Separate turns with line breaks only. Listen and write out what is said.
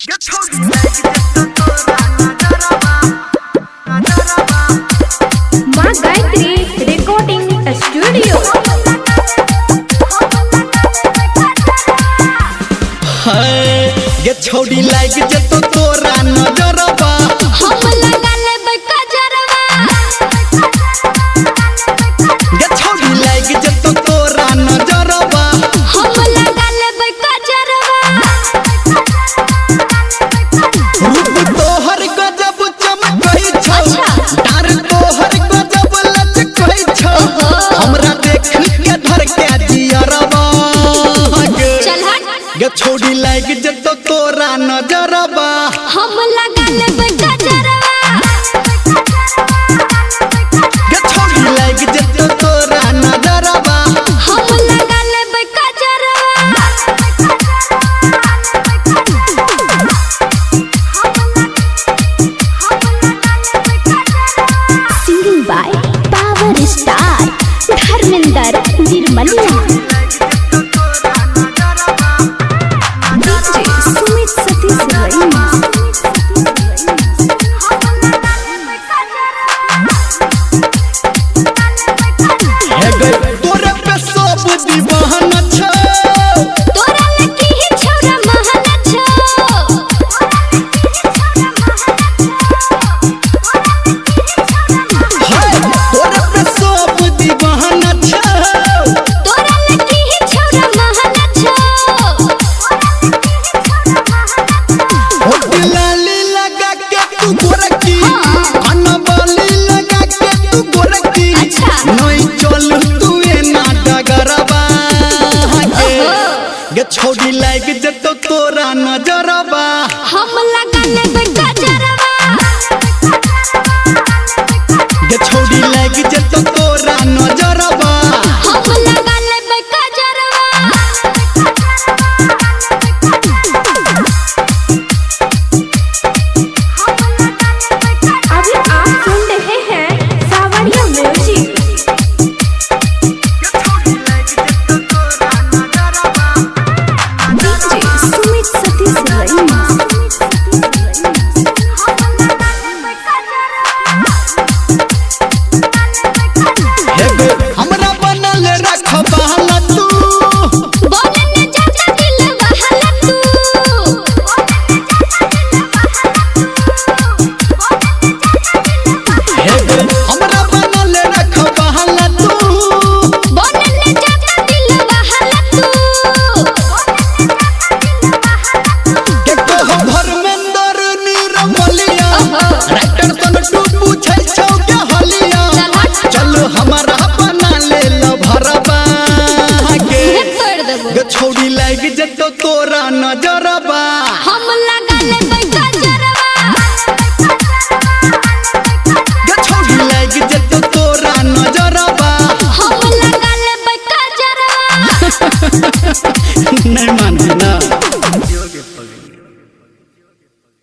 माँ Gayatri recording studio.
गे छौड़ी लाग जतो तोरा नजरबा,
हम लगा लेबै कजरवा।
गे छौड़ी लाग जतो तोरा नजरबा,
हम लगा लेबै कजरवा।
रूप तोहर गजब चमकै छौ, डार तोहर गजब लचकै छौ, हमरा देख के धर के जियरबा।
चल हट।
गे छौड़ी लाग जतो तोरा नजरबा,
हम लगा लेबै कजरवा।
गे छौड़ी लाग जतो तोरा नजरबा,
हम लगा लेबै कजरवा। Singing by power star Dharmendra Nirmaliya. DJ Sumit Satish Raina.
हे गे तोरे पे सब दीवाना छौ,
तोरा लकी ही छौरा महान छौ।
हे तोरे पे सब दीवाना छौ,
तोरा लकी ही छौरा महान छौ।
होठ लाली लगा के तू गोरकी, अनबली लगा के तू गोरकी,
अच्छा।
नहीं चल तू एना डगरबा। गे छौड़ी लाग जतो तोरा नजरबा,